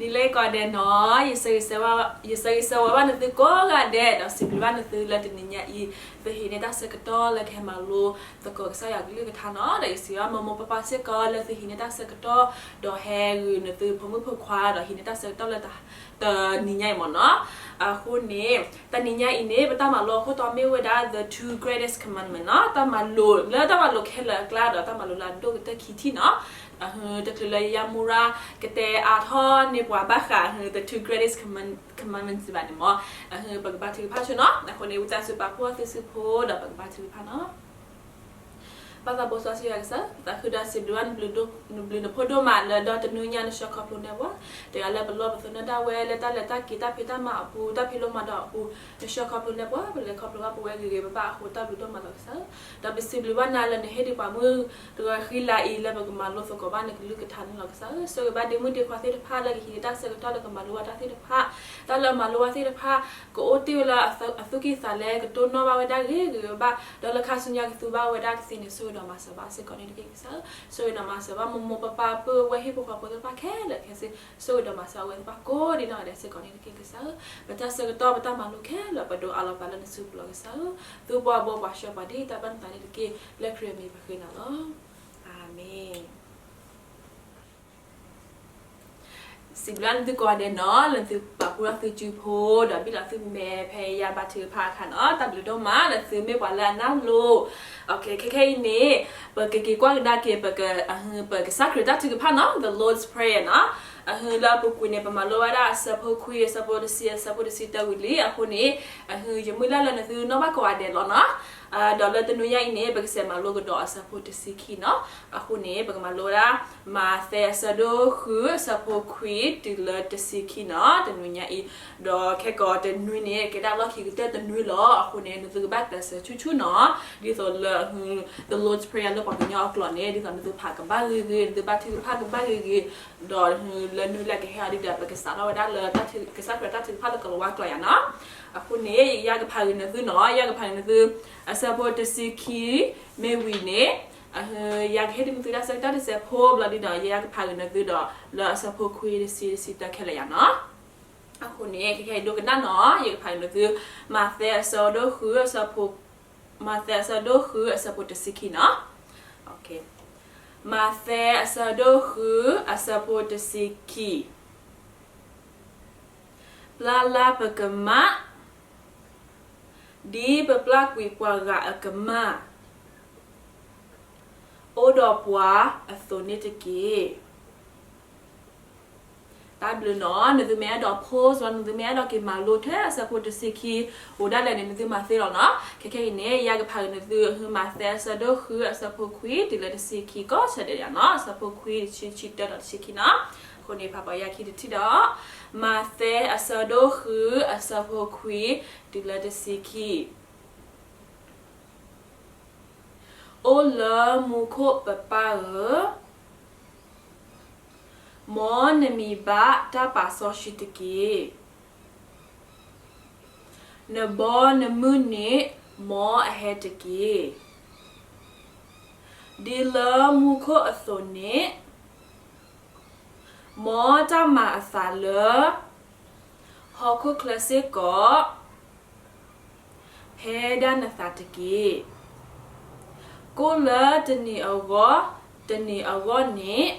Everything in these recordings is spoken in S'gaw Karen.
နံၤလၢကိးဂၤဒဲးနီၤ, ယဆၢဂ့ၤဆၢဝါဘၣ်နသုကိးဂၤဒဲး ဒီးစံးဘျုးဘၣ်နသုလၢတနံၤညါအံၤ သုဟံးန့ၢ်တၢ်ဆၢကတီၢ်လၢကဟဲမၤလိသကိးကစၢ်ယွၤကလုၢ်ကထါနီၤ, ဒီးယစံးဘျုးဘၣ်မိၢ်မိၢ်ပၢ်ပၢ်စ့ၢ်ကီးလၢသုဟံးန့ၢ်တၢ်ဆၢကတီၢ် ဒီးဟဲဂုာ်နသုဖိမုၣ်ဖိခွါ ဒီးဟံးန့ၢ်တၢ်ဆၢကတီၢ်လၢတနံၤညါအံၤမ့ၢ်နီၤ. အဃိန့ၣ် တနံၤညါအံၤန့ၣ် ပတၢ်မၤလိအခိၣ်တီမ့ၢ်ဝဲဒၣ် the two greatest commandment နီၤ, တၢ်မၤလိာ်လၢတၢ်မၤလိာ်ခဲလၢာ်အကျါ ဒီးတၢ်မၤလိာ်လၢအဒိၣ်ကတၢၢ်ခံထံၣ်နီၤ. အဟ တချုးလၢယယၤမူရၤ ကတဲအါထီၣ်န့ၢ်ပှၤဘၣ်ဃး အဟ the two greatest commandments ဘၣ်န့ၣ်မ့ၢ် အဟ ပကဘါထုကဖၣ်ဆိနီၤ. အဃိန့ၣ် ဝံသးစူၤပာ်ဖှိၣ်သုစုဖိ ဒီးပကဘါထုကဖၣ်နီၤ. ပၢ်သးဘိစီဆှံယွၤကစၢ်, သးခုဒီးစံးဘျုးဘၣ်နဘျုးနဖှိၣ်ဒိၣ်မးလၢဒီတနွံညါ နဆှၢခီဖျိန့ၢ်ပှၤ တဂၤလၢပလီၢ်ပသနၢၣ်ဒၣ်ဝဲလၢတၢ်လဲၤတၢ်က့ၤတၢ်ဖံးတၢ်မၤအပူၤ တၢ်ဖံးလိမၤဒိးအပူၤ နဆှၢခီဖျိန့ၢ်ပှၤ ပလဲၤခီဖျိဘၣ်ပဝဲဂ့ၤဂ့ၤဘၣ်ဘၣ်အဃိ တၢ်ဘျုးဒိၣ်မးလီၤကစၢ်ဧၢ. ဒီးပစံးဘျုးဘၣ်နၤလၢနဟ့ၣ်ဒံးပှၤမုၢ်တဂီၤဃံလၤအံၤလၢပကမၤလိသကိးဘၣ်နကလုၢ်ကထါန့ၣ်လီၤကစၢ်ဧၢ. ဆိၣ်ဂ့ၤဘၣ်ဒ့မုၣ်ဒ့ခွါသ့ၣ်တဖၣ်လၢကဟံးန့ၢ်တၢ်ဆၢကတီၢ်လၢကမၤလိဘၣ်တၢ်သ့ၣ်တဖၣ် တၢ်လၢအမၤလိဘၣ်သ့ၣ်တဖၣ် ကအိၣ်တ့ၢ်ဝဲလၢအသူၣ်ကံၢ်သးလဲ ကတိၢ်နီၣ်ဘၣ်ဝဲဒၣ်ဂ့ၤဂ့ၤဘၣ်ဘၣ် ဒီးလၢခါဆူညါကသူဘၣ်ဝဲဒၣ်တသ့န့ၣ် ဆိၣ်ဂ့ၤဒီးမၤစၢၤဘၣ်စ့ၢ်ကီးန့ၣ်တက့ၢ်ကစၢ်ဧၢ. ဆိၣ်ဂ့ၤဒီးမၤစၢၤဘၣ်မိၢ်မိၢ်ပၢ်ပၢ် ပုၢ်ဝဲၢ်ဟံၣ်ဖိဃီဖိသ့ၣ်တဖၣ်ခဲလၢာ်ခဲဆ့ ဆိၣ်ဂ့ၤဒီးမၤစၢၤအဝဲသ့ၣ်တဖၣ်ကိးဒံးနီၢ်ဂၤဒဲးစ့ၢ်ကီးန့ၣ်တက့ၢ်ကစၢ်ဧၢ. ပတၢ်ဆၢကတီၢ်ပတၢ်မၤလိခဲလၢာ် ပဒိးအးလီၤပာ်လၢနစုပူၤလီၤကစၢ်ဧၢ. သူပှၢ်ဘိပှၤဆှၢပှၤဒ်တၢ်ဘၣ်နသးန့ၣ်တက့ၢ်. လၢခရံာ်အမံၤပဃ့နၤလီၤ. အၤမ့ၣ်. စံးဘျုးနသုကိးဂၤဒဲးနီၤ လၢသုပာ်ဖှိၣ်ထီၣ်သုစုဖိ ဒီးဘံၣ်လီၤသုမဲာ်ဖဲယၤဘါထုကဖၣ်အခါနီၤ. တၢ်ဘျုးဒိၣ်မး လၢသုမ့ၢ်ပှၤလၢအနၢ်လိၤ. ခဲခဲအံၤန့ၣ် ပကက့ၤကွၢ်ကဒါက့ၤ ပကစၢ်ခရံာ်တၢ်ထုကဖၣ်နီၤ the Lord's Prayer နီၤ. အဟ လၢအပူၤကွံာ်န့ၣ် ပမၤလိဘၣ်ဒၣ်အဆၢဖိခွံ အဆၢဖိတဆံ အဆၢဖိတဆံတၢဝံၤလံ. အဃိန့ၣ် အဟ ယမုၢ်လၢ်လၢနသုနီၣ်ဘၣ်ကိးဂၤဒဲးလီၤနီၤ. ဒီးလၢတနွံညါအံၤန့ၣ် ပကစးမၤလိကဒီးအဆၢဖိတဆံခံနီၤ. အဃိန့ၣ် ပကမၤလိဝဲဒၣ် မးသဲအဆၢဒိၣ်ဃု အဆၢဖိခွံတုၤလၢတဆံခံနီၤ တနွံညါအံၤ. ဒီးခဲကိာ်တနွံန့ၣ် ကဲဒၣ်လီၢ်ခံကတၢၢ်တနွံလီၤ. အဃိန့ၣ် နသုကဘၣ်ကျဲးစၢးဆူၣ်ဆူၣ်နီၤ. ဒ်သိးလၢ the Lord's Prayer လၢပှၤကညီအကျိာ်န့ၣ် ဒ်သိးနသုဖးကဘၣ်ဂ့ၤဂ့ၤ နသုဘါထုကဖၣ်ကဘၣ်ဂ့ၤဂ့ၤ ဒီးလၢနုာ်လၢကဟဲအီၤဒ်ဒီး ပကစးထီၣ်ဝဲဒၣ်လၢ ကစၢ်ခရံာ်တၢ်ထုကဖၣ်လၢကလၤဝါကျိာ်ယၤနီၤ. အဃိန့ၣ် ယကဖးဂ့ၤနသုနီၤ ယကဖးဂ့ၤနသု အဆၢဖိတဆံခံ မ့ၢ်ဝံၤန့ၣ် အဟ ယကဟ့ၣ်ဒံးနသုတၢ်ဆၢကတီၢ်တစဲးဖိဘျီဒ်ဒီး ယကဖးဂ့ၤနသုဒီး လၢအဆၢဖိခွံတဆံတဆံတၢခဲလၢာ်ယၤနီၤ. အဃိန့ၣ် ခဲခဲအံၤဒိကနၣ်နီၤ ယကဖးဂ့ၤနသု မးသဲအဆၢဒိၣ်ဃု အဆၢဖိ မးသဲအဆၢဒိၣ်ဃု အဆၢဖိတဆံခံနီၤ. မးသဲအဆၢဒိၣ်ဃု အဆၢဖိတဆံခံ. ပျၢ်လၢ်ပကမၣ် ဒ်ပပျၢ်ကွံာ်ပှၤဂၤအကမၣ် အိၣ်ဒီးပှၤအသိးန့ၣ်တက့ၢ်. တၢ်ဘျုးနီၤ နသုမ့ၢ်အဲၣ်ဒိး pause လီၤ နသုမ့ၢ်အဲၣ်ဒိးက့ၤမၤလိထဲအဆၢဖိတဆံခံ အိၣ်ဒၣ်လဲာ်န့ၣ် နသုမၤသ့လီၤနီၤ. ခဲခဲအံၤန့ၣ် ယကဖးဂ့ၤနသု အဟ မးသဲအဆၢဒိၣ်ဃု အဆၢဖိခွံတုၤလၢတဆံခံ ကိးဆၢဒဲးယၤနီၤ အဆၢဖိခွံ တဆံ တဆံတၢ ဒီးတဆံခံနီၤ. အဃိန့ၣ် ဖးပှၤယၤခံတထံၣ်ဒီး မးသဲအဆၢဒိၣ်ဃု အဆၢဖိခွံ တုၤလၢတဆံခံ. အိၣ်လၢမူခိၣ်ပပၢ်ဧၢ, မ်နမံၤဘၣ်တၢ်ပာ်စီဆှံတက့ၢ်. နဘီနမုၢ်န့ၣ် မ်အဟဲတက့ၢ်. ဒ်လၢမူခိၣ်အသိးန့ၣ်, မ်တၢ်မၤအသးလၢ ဟီၣ်ခိၣ်ချၢစ့ၢ်ကီး ဖဲဒၣ်နသးတက့ၢ်. ကိၣ်လၢတနံၤအဂီၢ် တနံၤအဂီၢ်န့ၣ်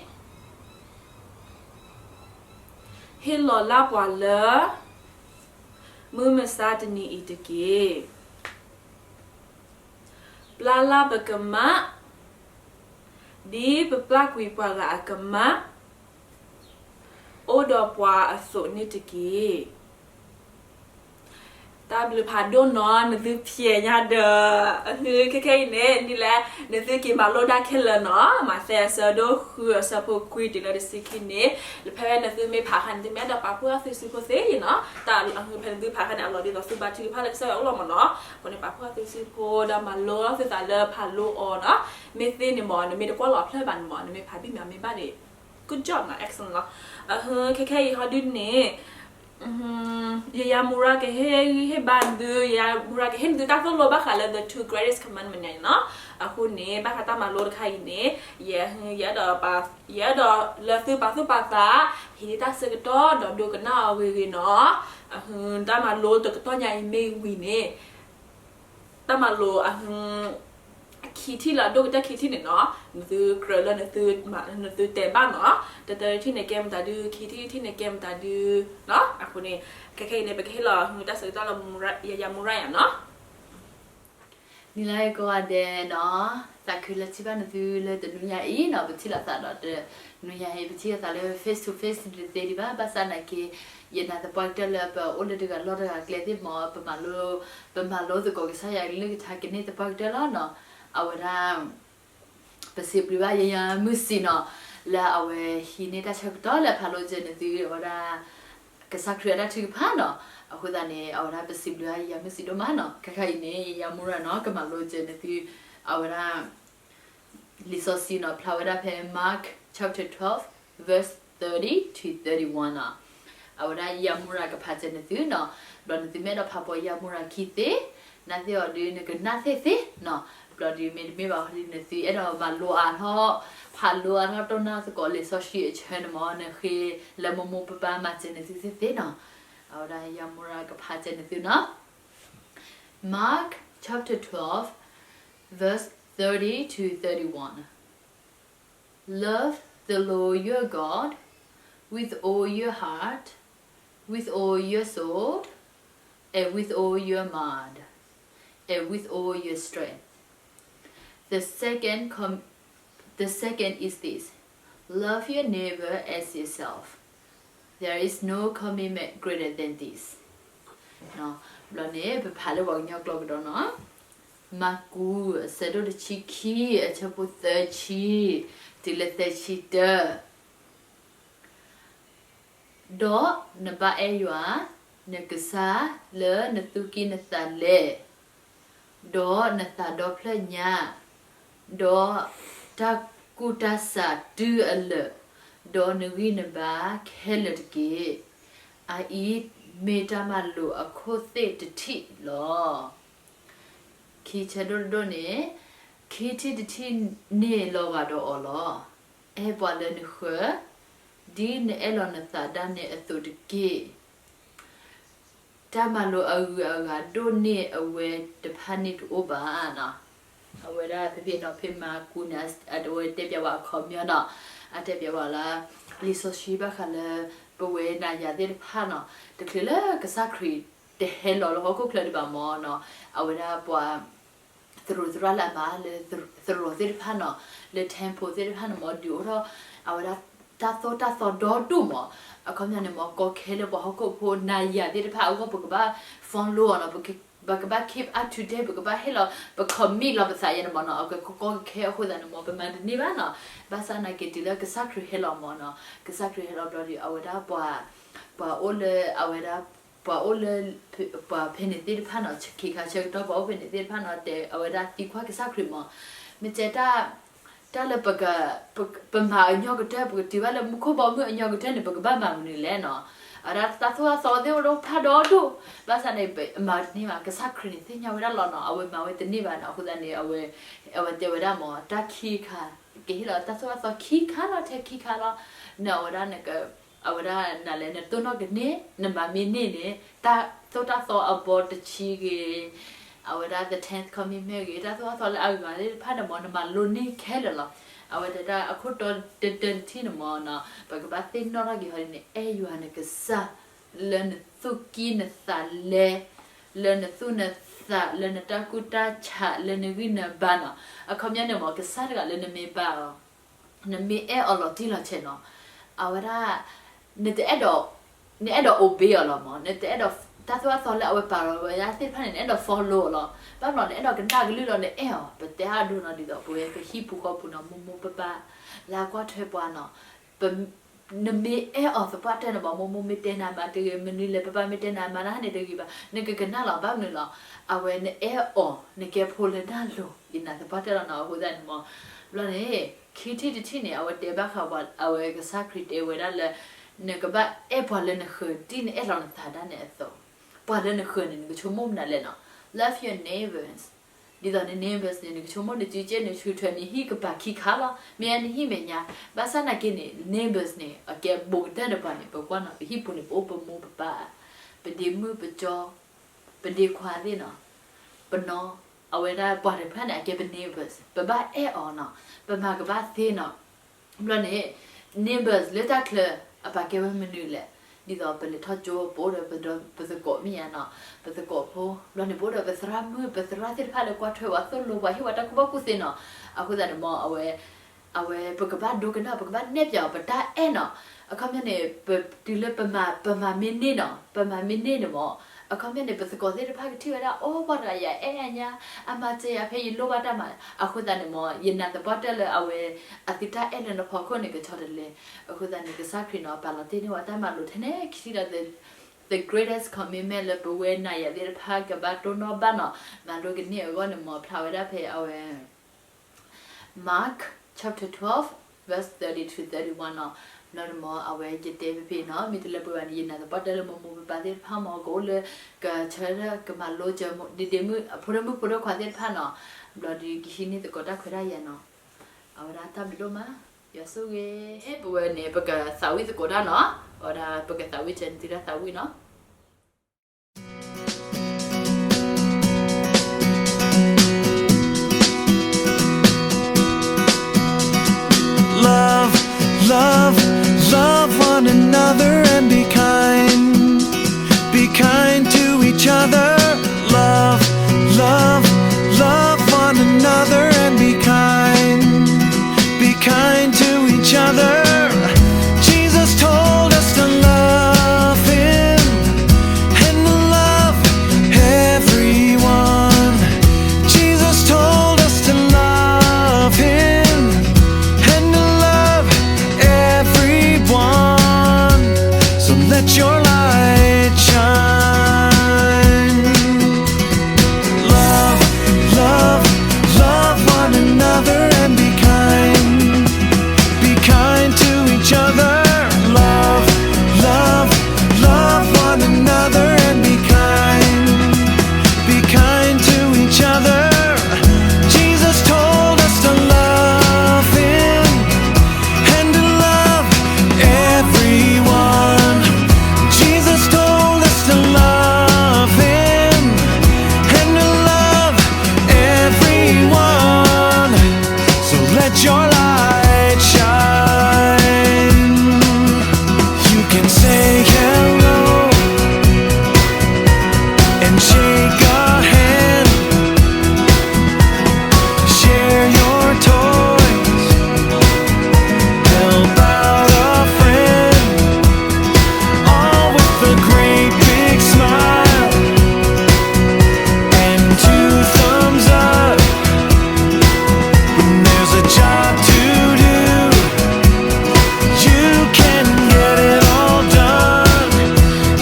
ဟ့ၣ်လီၤလၢ်ပှၤလၢ မုၢ်မဆါတနံၤအံၤတက့ၢ်. ပျၢ်လၢ်ပကမၣ် ဒ်ပပျၢ်ကွံာ်ပှၤဂၤအကမၣ် အိၣ်ဒီးပှၤအသိးန့ၣ်တက့ၢ်. တၢ်ဘျုးဖးဒိၣ်နီၤ နသုဖျဲးညါဒီး အဟ ခဲခဲအံၤန့ၣ် ဒ်လဲၣ် နသုက့ၤမၤလိတၢ်ခဲလၢာ်နီၤ မးသဲအဆၢဒိၣ်ဃု အဆၢဖိခွံတုၤလၢတဆံခံန့ၣ် လၢဖဲနသုမ့ၢ်ဖးအခါန့ၣ် သုမ့ၢ်အဲၣ်ဒိးပာ်ဖှိၣ်အသုစုဖိသ့နီၤ တၢ်အဟ ဖဲနသုဖးအခါန့ၣ် အလီၢ်ဒ်သိးသုဘါထုကဖၣ်လၢကစၢ်ယွၤအအိၣ်လီၤမ့ၢ်နီၤ အဃိန့ၣ် ပာ်ဖှိၣ်အသုစုဖိ ဒီးမၤလိသုသးလၢဖးလိအီၤနီၤ မ့ၢ်သ့န့ၣ်မ့ၢ် နမ့ၢ်တကွၢ်လီၤအဖျၢၣ်ဘၣ်န့ၣ်မ့ၢ် နမ့ၢ်ဖးဘံၣ်မ့ၢ်မ့ၢ်ဘၣ်န့ၣ် good job နီၤ excellent လီၤ အဟ ခဲခဲအံၤဟီဒုန့ၣ် ယယၤမူရၤကဟ့ၣ်ဂံၢ်ဟ့ၣ်ဘါနသု ယယၤမူရၤကဟ့ၣ်နသုတၢ်သိၣ်လိဘၣ်ဃးလၢ the two greatest commandment န့ၣ်နီၤ အဃိန့ၣ် ဘၣ်ဃးတၢ်မၤလိတခါအံၤန့ၣ် ယဲ ယအဲၣ်ဒိး ယအဲၣ်ဒိးလၢသုပာ်သူၣ်ပာ်သး ဟံးန့ၢ်တၢ်ဆၢကတီၢ်ဒီးဒိကနၣ်အီၤဂ့ၤဂ့ၤနီၤ. တၢ်မၤလိတကတီၢ်ညါအံၤမ့ၢ်ဝံၤန့ၣ် တၢ်မၤလိ ခံထံၣ်လၢအဒိၣ်ကတၢၢ်ခံထံၣ်န့ၣ်နီၤ, နသုကြၢးလၢ နသုတဲဘၣ်နီၤ, တၢတထံၣ်န့ၣ်ကဲမတၤဒု, ခံထံၣ်တထံၣ်န့ၣ်ကဲမတၤဒုနီၤ. အဃိန့ၣ် ခဲခဲအံၤန့ၣ် ပကဟ့ၣ်လီၤတၢ်ဆၢကတီၢ်လၢ ယၤယၤမူရၤယၤနီၤ. နံၤလၢကိးဂၤဒဲးနီၤ, သးခုလၢထံၣ်ဘၣ်နသုလၢတနွံညါအံၤနီၤ, ပထံၣ်လိာ်သးဒီးတနွံညါအံၤ ပထံၣ်လိာ်သးလၢ face to face တသ့ဒံးဘၣ်, ဘၣ်ဆၣ်နာ်က့ ယနာ်သပှၢ်ကတၢၢ်လၢပအိၣ်လၢတဂၤလီၢ်တဂၤကျဲသ့ၣ်မး, ပမၤလိသကိးကစၢ်ယွၤကလုၢ်ကထါကန့ၢ်သပှၢ်ကတၢၢ်လီၤနီၤ. အဝဲဒၣ် ပစံးဘျုးဘၣ်ယၤယၤမုၢ်စံးနီၤ, လၢအဝဲဟံးန့ၢ်တၢ်ဆၢကတီၢ်လၢဖးလိကၢၤနသု အဝဲဒၣ် ကစၢ်ခရံာ်အတၢ်ထုကဖၣ်နီၤ. အဃိသတးန့ၣ် အဝဲဒၣ်ပစံးဘျုးဘၣ်ယၤယၤမုၢ်စံးဒိၣ်မးနီၤ. ခဲခါအံၤန့ၣ် ယၤယၤမူရၤနီၤ ကမၤလိကၢၤနသု အဝဲဒၣ် လံာ်စီဆှံနီၤ, ဖျါဝဲဒၣ်ဖဲ Mark chapter twelve verse thirty to thirty-one နီၤ. အဝဲဒၣ်ယၤမူရၤကဖးကၢၤနသုနီၤ, ဘျီနသုမ့ၢ်အဲၣ်ဒိးဖးပိာ်ယၤမူရၤခံသ့, နာ်သ့ၣ်အီၤဒုး နကနၣ်သ့ၣ်သ့နီၤ. ဘျီဒုးမ့တမ့ၢ်ဘၣ်အဃိဒုး နသုအဲၣ်ဒိးမၤလိအါထီၣ်, ဖးလိအါထီၣ်တိၢ်နီၣ်သကိးလံာ်စီဆှံအဆၢန့ၣ်မး နဃ့လၢမိၢ်မိၢ်ပၢ်ပၢ်မၤစၢၤနသုသ့ၣ်သ့နီၤ. အဝဲဒၣ်ယၤမူရၤကဖးကၢၤနသုနီၤ. Mark chapter twelve, verse thirty to thirty-one. Love the Lord your God with all your heart, with all your soul, and with all your mind, and with all your strength. The second com- the second is this: love your neighbor as yourself. There is no commandment greater than this. ဘျီန့ၣ် ပဖးလၢပှၤကညီကျိာ်ကဒီးနီၤ. မၢ်ကူး အဆၢဒိၣ်တဆံခံ အဆၢဖိသၢဆံ တုၤလၢသၢဆံတၢ. ဒီးနဘၣ်အဲၣ်ယွၤ နကစၢ်လၢနသူၣ်ကံၢ်နသးလဲ, ဒီးနသးဒီဖျၢၣ်ညါ, ဒီးတၢ်ကူၣ်တၢ်ဆးတုၤအလၢာ်, ဒီးနဂံၢ်နဘါခဲလၢာ်တက့ၢ်. အအံၤမ့ၢ်တၢ်မၤလိာ်အခိၣ်သ့ၣ်တထံၣ်လီၤ. ခံဆၢဒိၣ်တဒိၣ်န့ၣ် ခံထံၣ်တထံၣ်န့ၣ်လီၤဂာ်ဒီးအီၤလီၤ. အဲၣ်ပှၤလၢနဃၢၤ ဒ်နအဲၣ်လီၤနသးဒၣ်နဲအသိးတက့ၢ်. တၢ်မၤလိာ်အဂုၤအဂၤဒိၣ်န့ၢ်အဝဲတဖၣ်န့ၣ်တအိၣ်ဘၣ်နီၤ. အဝဲဒၣ်ဖဲဖဲနီၤ ဖဲမၢ်ကူးန့ၣ် အဝဲတဲပျးဝဲအခီပညီနီၤ, အတဲပျးဝဲလၢ လံာ်စီဆှံဘၣ်ဃးလၢ ပဝဲနၤယၤသ့ၣ်တဖၣ်နီၤ, တချုးလၢကစၢ်ခရံာ်တဟဲလီၤလၢဟီၣ်ခိၣ်ချၢဒံးဘၣ်မးနီၤ, အဝဲဒၣ်ပှၤ သရိာ်သရၣ်လၢအမၤလၢသရိာ်သ့ၣ်တဖၣ်နီၤ, လၢ temple သ့ၣ်တဖၣ်န့ၣ်မး ဒုးအိၣ်ထီၣ် အဝဲဒၣ်တၢ်သိၣ်တၢ်သီဒီဒိၣ်မး, အခီပညီန့ၣ်မး ကီခဲလၢပှၤဟီၣ်ခိၣ်ဖိနၤယၤသ့ၣ်တဖၣ်အဂီၢ် ပကဘၣ် follow အီၤနီၤ, ပကဘၣ် keep up to date, ပကဘၣ်ဟ့ၣ်လီၤ ပ commit လီၤပသးယဲန့ၣ်မးနီၤ, အကကီကခဲအဃိသတးန့ၣ်မး ပမၤတန့ၢ်ဘၣ်နီၤ. ဘၣ်ဆၣ်နာ်က့ တုၤလၢကစၢ်ခရံာ်ဟဲလီၤမးနီၤ, ကစၢ်ခရံာ်ဟဲလီၤဘျီဒီး အဝဲဒၣ်ပှၤ ပှၤအိၣ်လၢအဝဲဒၣ် ပှၤအိၣ်လၢ ပှၤဖဲန့ၣ်သ့ၣ်တဖၣ်နီၤ, ခ့ခါဆၢကတီၢ်ပှၤအိၣ်ဖဲန့ၣ်သ့ၣ်တဖၣ်နီၤ တဲအဝဲဒၣ်သံကွၢ်ကစၢ်ခရံာ်မး, မ့ၢ်တဲ တၢ်လၢပ ပမၤအညီကတၢၢ် ပကတုၤဘၣ်လၢမူခိၣ်ဘီမုၢ်အညီကတၢၢ်န့ၣ် ပကဘၣ်မၤမနုၤလဲၣ်နီၤ. အဝဲဒၣ်တၢ်သိၣ်တၢ်သီသ့ၣ်အိၣ်ဒိၣ်ဖးဒီဒိၣ်, ဘၣ်ဆၣ်န့ၣ် ပမၤတန့ၢ်ဘၣ်, ကစၢ်ခရံာ်န့ၣ်သ့ၣ်ညါဝဲဒၣ်လီၤနီၤ, အဝဲမၤဝဲတန့ၢ်ဘၣ်နီၤ. အဃိသတးန့ၣ် အဝဲ အဝဲတဲဝဲဒၣ်မး တၢ်ခံခါ ကဟ့ၣ်လီၤတၢ်သိၣ်တၢ်သီခံခါလီၤ ထဲခံခါလီၤ, နအဝဲဒၣ် အဝဲဒၣ်နလဲၤနတိၢ်နီၣ်ကန့ၢ် နမၤမ့ၢ်န့ၢ်န့ၣ် တၢ်သိၣ်တၢ်သီအဘီတဆံဂ့ၤ, အဝဲဒၣ် the tenth commandment ဂ့ၤ, တၢ်သိၣ်တၢ်သီလၢအဂၤ သ့ၣ်တဖၣ်န့ၣ်မး နမၤလိန့ၢ်ခဲလၢာ်လီၤ. အဝဲတဲဒၣ်အခိၣ်တီတၢတထံၣ်န့ၣ်မးနီၤ ပကဘၣ်သ့ၣ်နီၣ်ထီၣ်က့ၤဟီဒ်န့ၣ် အဲၣ်ယွၤနကစၢ် လၢနသူၣ်ကံၢ်နသးလဲ, လၢနသူၣ်နသး လၢနတၢ်ကူၣ်တၢ်ဆး လၢနဂံၢ်နဘါနီၤ. အခီပညီန့ၣ်မး ကစၢ်တဂၤလၢနမ့ၢ်ဘါအီၤ နမ့ၢ်အဲၣ်အီၤလီၤတံၢ်လီၤဆဲးနီၤ, အဝဲဒၣ် နတအဲၣ်ဒိး နအဲၣ်ဒိး obey အီၤလီၤမး, နတအဲၣ်ဒိး တၢ်သိၣ်တၢ်သီလၢအဝဲပာ်လီၤဝဲဒၣ်သ့ၣ်တဖၣ်န့ၣ် နအဲၣ်ဒိး follow အီၤလီၤ. ဘၣ်မနုၤ နအဲၣ်ဒိးကနၣ်ကလုၢ်လီၤ နအဲၣ်အီၤ, ပတဲအဒိနီၤ ဒ်သိးပဝဲပဟံၣ်ပူၤဃီပူၤနီၤ မိၢ်မိၢ်ပၢ်ပၢ် လၢအကွၢ်ထွဲပှၤနီၤ နမ့ၢ်အဲၣ်အီၤသပှၢ်တၢၢ်န့ၣ်မး မိၢ်မိၢ်မ့ၢ်တဲနၤမၤတဂ့ၤ, မနုၤလဲၣ် ပၢ်ပၢ်မ့ၢ်တဲနၤမၤ နဟးန့ၣ်တဂ့ၤဘၣ်, နကကနၣ်လီၤ. ဘၣ်မနုၤလီၤ, အဝဲနအဲၣ်အီၤ နကဲဖိလၢနၢ်လိၤ ယနာ်သပှၢ်တၢၢ်လီၤနီၤ. အဃိသတးန့ၣ်မး ဘျီန့ၣ် ခံထံၣ်တထံၣ်န့ၣ် အဝဲတဲဘၣ်ဃး အဝဲကစၢ်ခရံာ်တဲဝဲဒၣ်လၢ နကဘၣ်အဲၣ်ပှၤလၢနဃၢၤ ဒ်နအဲၣ်လီၤနသးဒၣ်နဲအသိး, ပှၤလၢနဃၢၤန့ၣ် နကဆိကမိၣ်မနုၤလဲၣ်နီၤ, love your neighbors ဒ်သိးန့ၣ် neighbors န့ၣ် နကဆိကမိၣ်နစုကဲ နဆူၣ်ထွဲ နဟံၣ်ကပၤခံခါလီၤ, မ့ၢ်နဟံၣ်မဲာ်ညါ, ဘၣ်ဆၣ်နာ်က့န့ၣ် neighbors န့ၣ် အကဲဘူးကတၢၢ်တပှၤန့ၣ် ပကွၢ်နီၤ ပဟံၣ်ပူၤန့ၣ် ပအိၣ်ပမူပပၢ်, ပဒ့မုၣ်ပကၠီ, ပဒ့ခွါသ့ၣ်နီၤ, ပနီၢ်, အဝဲဒၣ်ပှၤတဖၣ်န့ၣ် အကဲပ neighbors ပဘၣ်အဲၣ်အီၤနီၤ, ပမၤကဘၣ်သ့နီၤ, ဘျီန့ၣ် neighbors လၢတၢ်ချၢ အပာ်ကဲဝဲမနုၤလဲၣ်, ဒ်သိးပလဲၤထီၣ်ကၠိ ပအိၣ်ဒီးပသကိးမ့ၢ်ဧါနီၤ, ပသကိးဖိ, ဘျီန့ၣ် ပအိၣ်ဒီးပသရၣ်မုၣ် ပသရၣ်သ့ၣ်တဖၣ်လၢကွၢ်ထွဲဝဲ သိၣ်လိပှၤ ဟ့ၣ်ဝဲတၢ်ကူၣ်ဘၣ်ကူၣ်သ့နီၤ, အဃိသတးန့ၣ်မ့ၢ် အဝဲ အဝဲပကဘၣ်ဒိကနၣ် ပကဘၣ်နဲၣ်ပၠးအီၤ ပတၢ်အဲၣ်နီၤ, အခီပညီန့ၣ် ပတုၤလၢပမၤ ပမၤမ့ၢ်န့ၢ်နီၤ, ပမၤမ့ၢ်န့ၢ်န့ၣ်မ့ၢ် အခီပညီန့ၣ် ပသကိးသ့ၣ်တဖၣ်ကထံၣ်ဝဲဒၣ် အိၣ်ပှၤတဂၤယအဲၣ်အညါ, အမၤစၢၤယၤဖဲယလိၣ်ဘၣ်တၢ်မၤ, အဃိသတးန့ၣ်မ့ၢ် ယနာ်သပှၢ်တၢၢ်လၢအဝဲ အသုတၢ်အဲၣ်လၢနဖီခိၣ်န့ၣ် ကဆီတလဲ, အဃိသတးန့ၣ် ကစၢ်ခရံာ်နီၤ ပာ်လီၤတ့ၢ်န့ၢ်ဝဲတၢ်မၤလိထဲန့ၣ် ခံထံၣ်ဒီး the greatest commandment လၢပဝဲနၤယၤသ့ၣ်တဖၣ်ကဘၣ်တိၢ်နီၣ်ဘၣ်နီၤ, မၤလိကန့ၢ်အဂီၢ်န့ၣ်မ့ၢ် ဖျါဝဲဒၣ်ဖဲအဝဲ Mark chapter twelve verse thirty to thirty-one နီၤ, ဘျီန့ၣ်မ့ၢ် အဝဲယတဲဖဲဖဲနီၤ, မ့ၢ်တလၢပှဲၤဘၣ်န့ၣ် ယနာ်သပှၢ်တၢၢ်လၢမိၢ်မိၢ်ပၢ်ပၢ်သ့ၣ်တဖၣ်မ့ၢ် ကအိၣ်လၢ ကဆၢထၢၣ်ကမၤလိစၢၤ ဒ့ဒ့မုၣ် ဖိဒိၣ်မုၣ်ဖိဒိၣ်ခွါသ့ၣ်တဖၣ်နီၤ, ဘျီဒုးကဟံးန့ၢ်သကိးတၢ်ခွဲးတၢ်ယာ်နီၤ, အဝဲဒၣ်တၢ်ဘျုးဒိၣ်မး, ယွၤဆိၣ်ဂ့ၤ, ပဝဲန့ၣ် ပကသးဝံၣ်သကိးတၢ်နီၤ, အဝဲဒၣ်ပကသးဝံၣ်စၢၤနသုတၢ်သးဝံၣ်နီၤ. Love, love, love one another and be kind. Be kind to each other. Love, love, love one another and be kind. Be kind to each other. Jesus told us to love him and to love everyone. Jesus told us to love him and to love everyone. So let your light shine. Love, love, love one another and be kind. Be kind to each other. Love, love, love one another and be kind. Be kind to each other. Jesus told us to love him and to love everyone. Jesus told us to love him and to love everyone. So let your light shine. You can say hello and shake a hand. Share your toys. Help out a friend. All with a great big smile and two thumbs up. When there's a job to do, you can get it all done.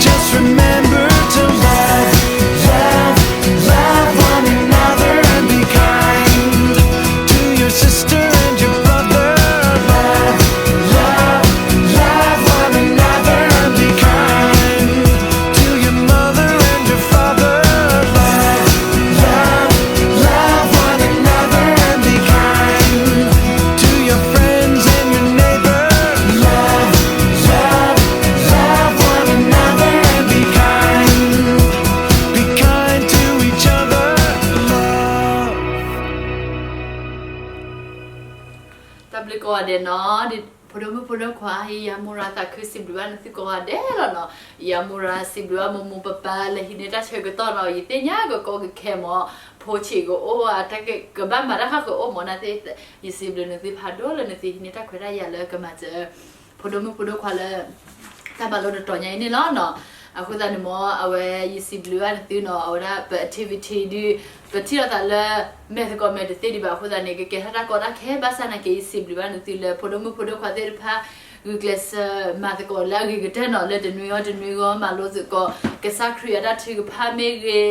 Just remember to love, love, love one another and be kind to your sister and your brother. Love, love, love one another and be kind to your mother and your father. Love, love, love one another and be kind to your friends and your neighbor. Love, love, love one another and be kind. Be kind to each other. Love. တၢ်ဘျုးကိးဂၤဒဲးနီၤ, ဖိဒိၣ်မုၣ်ဖိဒိၣ်ခွါ ယၤမူရၤသးခုစံးဘျုးဘၣ်နသုကိးဂၤဒဲးလီၤနီၤ. ယၤမူရၤစံးဘျုးဘၣ်မိၢ်မိၢ်ပၢ်ပၢ်လၢဟံးန့ၢ်တၢ်ဆၢကတီၢ်နီၤ, ယသ့ၣ်ညါကကိးကခဲမ့ၢ် ဖိဆံးကအိၣ် တၢ်ကဘၣ်မၤတၢ်ဃၣ်ဃၢၤအိၣ်မ့ၢ်နၤသ့ၣ်, ယစံးဘျုးနသုဖးဒိၣ်လၢနသုဟံးန့ၢ်တၢ်ခွဲးတၢ်ယာ်လၢကမၤစၢၤ ဖိဒိၣ်မုၣ်ဖိဒိၣ်ခွါလၢ တၢ်မၤလိတတီၤညါအံၤန့ၣ်လီၤနီၤ. အဃိသတးန့ၣ်မ့ၢ် အဝဲယစံးဘျုးဘၣ်နသုနီၤ, အဝဲဒၣ်ပ activity ဒုး ပထံၣ်လိာ်သးလၢ မဲာ်သကိးမဲာ်တသ့ဒံးဘၣ်အဃိသတးန့ၣ် ကကဲထီၣ်တၢ်ကီတၢ်ခဲ ဘၣ်ဆၣ်နာ်က့ ယစံးဘျုးဘၣ်နသုလၢဖိဒိၣ်မုၣ်ဖိဒိၣ်ခွါသ့ၣ်တဖၣ် ဂုာ်ကျဲးစၢးမၤသကိးလၢအဂ့ၤကတၢၢ်နီၤ, လၢတနွံအီၤတနွံဂီၢ် မၤလိသကိး ကစၢ်ခရံာ်အတၢ်ထုကဖၣ်မ့ၢ်ဂ့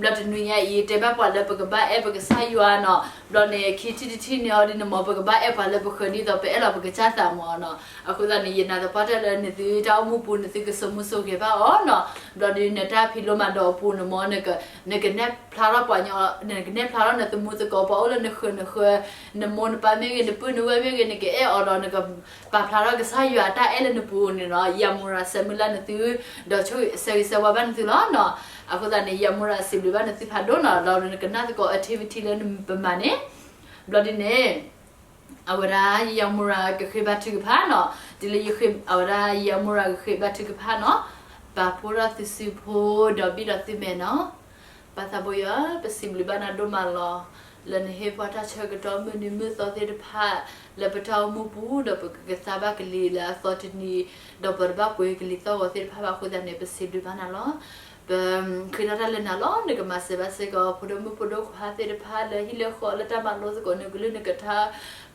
ၤ, ဘျီတနွံညါအံၤ တဲဘၣ်ပှၤလၢပကဘၣ်အဲၣ်ပကစၢ်ယွၤနီၤ, ဘျီန့ၣ် ခံထံၣ်တထံၣ်န့ၣ်အီၤဒ်န့ၣ်မ့ၢ် ပကဘၣ်အဲၣ်ပှၤလၢပဃၢၤဒ်သိးပအဲၣ်လီၤပကစၢ်သးမ့ၢ်နီၤ. အဃိသတးန့ၣ် ယနာ်သပှၢ်တၢၢ်လၢနသုတၢ်အိၣ်မူပူၤ နသုကစိာ်မူစိာ်ဂဲၤဘၣ်အီၤနီၤ. ဘျီဒ်နတၢ်ဖံးလိမၤဒိးအပူၤန့ၣ်မ့ၢ် နကနဲၣ်ဖျါထီၣ်ပှၤညီ, နကနဲၣ်ဖျါထီၣ်နသမူသကိး ပှၤအိၣ်လၢနဃၢၤနဃၢၤ, နမိၢ်နပၢ်မ့ၢ်ဂ့ၤ နပုၢ်နဝဲၢ်မ့ၢ်ဂ့ၤ နကအဲၣ်အီၤဒီး နကပာ်ဖျါထီၣ်ကစၢ်ယွၤအတၢ်အဲၣ်လၢနပူၤန့ၣ်နီၤ. ယၤမူရၤဆၢမုၢ်လၢ်နသု ဒီးဆိၣ်ဂ့ၤဆၢဝါဘၣ်နသုလီၤနီၤ. အဃိသတးန့ၣ် ယၤမူရၤစံးဘျုးဘၣ်နသုဖးဒိၣ်နီၤ. ဒီးနကနၣ်သကိး activity လၢပမၤန့ၣ် ဘျီဒ်န့ၣ် အဝဲဒၣ်ယၤမူရၤကဃ့ဘါထုကဖၣ်နီၤ. တုၤလၢယဃ့ အဝဲဒၣ်ယၤမူရၤကဃ့ဘါထုကဖၣ်နီၤ. ပာ်ဖှိၣ်ထီၣ်သုစုဖိ ဒီးဘံၣ်ဒီးသုမဲာ်နီၤ. ပၢ်သးဘိယွၤ ပစံးဘျုးဘၣ်နၤဒိၣ်မးလီၤ. လၢနဟ့ၣ်ပှၤတၢ်ဆၢကတီၢ်မုၢ်နံၤမုၢ်သီသ့ၣ်တဖၣ် လၢပတၢ်အိၣ်မူပူၤ ဒီးပကကသါဘၣ်ကလံၤလၢအသီတနံၤ, ဒီးပတဘၣ်ပှ့ၤကလံၤသီၣ်ဂီၤသ့ၣ်တဖၣ်ဘၣ်အဃိသတးန့ၣ် ပစံးဘျုးဘၣ်နၤလီၤ. ပဃ့ထီၣ်တၢ်လၢနၤလီၤ. နကမၤစၢၤဘၣ်စ့ၢ်ကီး ဖိဒိၣ်မုၣ်ဖိဒိၣ်ခွါသ့ၣ်တဖၣ် လၢဟံၣ်လၢဃီ လၢတၢ်မၤလိသကိး နကလုၢ်နကထါ,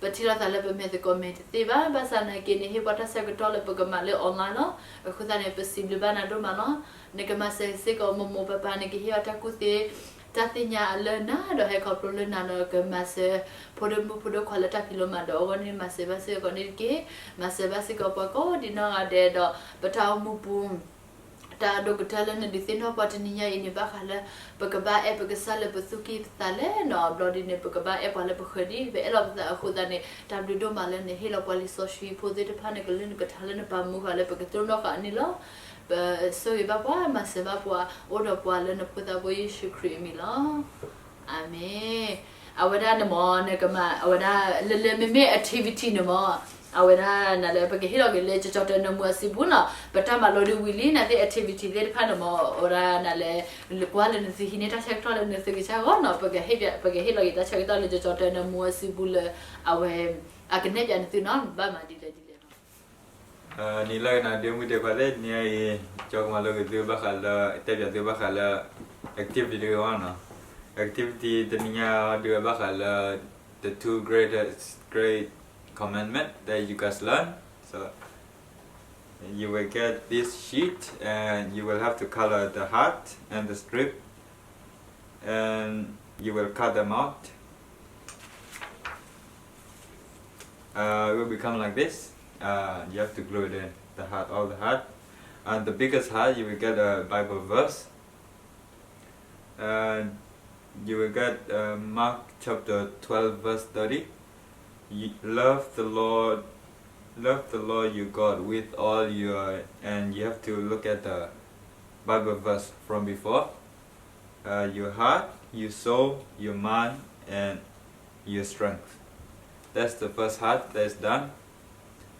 ပထံၣ်လိာ်သးလၢပမဲာ်သကိးမဲာ်တသ့ဘၣ်. ဘၣ်ဆၣ်နာ်က့ နဟ့ၣ်ပှၤတၢ်ဆၢကတီၢ်လၢပကမၤလၢ online လီၤ. အဃိသတးန့ၣ် ပစံးဘျုးဘၣ်နၤဒိၣ်မးလီၤ. နကမၤစၢၤစ့ၢ်ကီး မိၢ်မိၢ်ပၢ်ပၢ် နကဟ့ၣ်အီၤတၢ်ကူၣ်သ့ တၢ်သ့ၣ်ညါအလၢနၤ ဒီးဟဲခီဖျိလၢနၤဒီး ကမၤစၢၤဖိဒိၣ်မုၣ်ဖိဒိၣ်ခွါလၢတၢ်ဖံးလိမၤဒိးအဂီၢ်န့ၣ် မၤစၢၤဘၣ်စ့ၢ်ကီးန့ၣ်တက့ၢ်. မၤစၢၤဘၣ်စ့ၢ်ကီးပှၤကိးဒံးနီၢ်ဂၤဒဲးဒီး ပတၢ်အိၣ်မူပူၤ တၢ်အဒိၣ်ကတၢၢ်လၢနဒုးသ့ၣ်နီၣ်ပှၤတနံၤညါအံၤန့ၣ် ဘၣ်ဃးလၢ ပကဘၣ်အဲၣ်ပကစၢ်လၢပသူၣ်ကံၢ်သးလဲနီၤ. ဘျီဒ်န့ၣ် ပကဘၣ်အဲၣ်ပှၤလၢပဃၢၤဒ်ပအဲၣ်လီၤပသးအဃိသတးန့ၣ် တၢ်ဘျုးဒိၣ်မးလၢနဟ့ၣ်လီၤပှၤလံာ်စီဆှံဖိသ့ၣ်တဖၣ် နကလုၢ်နကထါလၢနပာ်မူဃာ်လၢပကသရိၣ်နီၣ်ဃာ်န့ၣ်လီၤ. ပဆိၣ်ဂ့ၤဘၣ်ပှၤ မၤစၢၤဘၣ်ပှၤ အိၣ်ဒီးပှၤလၢနဖိသးဘိယ့ၣ်ၡူးခရံာ်အမံၤလီၤ. အၤမ့ၣ်. အဝဲဒၣ်န့ၣ်မ့ၢ် နကမၤ အဝဲဒၣ်လၢလၢမ့မ့ၢ် activity န့ၣ်မ့ၢ် အဝဲဒၣ်နၤလၢ ပကဟ့ၣ်လီၤက့ၤလၢကၠီကၠီတနၢမူအစုပူၤနီၤ. ပတၢ်မၤလိဒ်ဝံၤလံ နာ်သ့ၣ် activity သ့ၣ်တဖၣ်န့ၣ်မ့ၢ် အဝဲဒၣ်နၤလၢ ကွၢ်လၢနသုဟံးန့ၢ်တၢ်ဆၢကတီၢ်လၢနသုကစၢ်အဂီၢ်နီၤ. ပကဟ့ၣ် ပကဟ့ၣ်လီၤက့ၤတၢ်ဆၢကတီၢ်လၢကၠီကၠီတနၢမူအစုပူၤလၢ အဝဲ အကနဲၣ်ပၠးနသုနီၤ ဘၣ်မၤဒ်လဲၣ်ဒ်လဲၣ်နီၤ. နံၤလၢကနၣ်ဒ့မုၢ်ဒ့ခွါသ့ၣ် နံၤအံၤ ကၠီကမၤလိက့ၤသုဘၣ်ဃးလၢ တဲပၠးသုဘၣ်ဃးလၢ activity အဂီၢ်နီၤ. Activity တနံၤညါဒုးဘၣ်ဃးလၢ the two greatest great commandment that you guys learn. So you will get this sheet and you will have to color the heart and the strip and you will cut them out. Uh, it will become like this. Uh, you have to glue it in, the heart, all the heart. And the biggest heart, you will get a Bible verse. And you will get uh, Mark chapter twelve, verse thirty. You love the Lord, love the Lord your God with all your, and you have to look at the Bible verse from before. Uh, your heart, your soul, your mind, and your strength. That's the first heart that's done.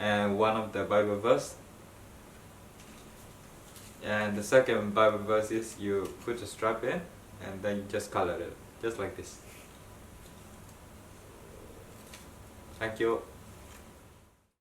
And one of the Bible verse. And the second Bible verse is you put a strap in and then you just color it, just like this. Thank you.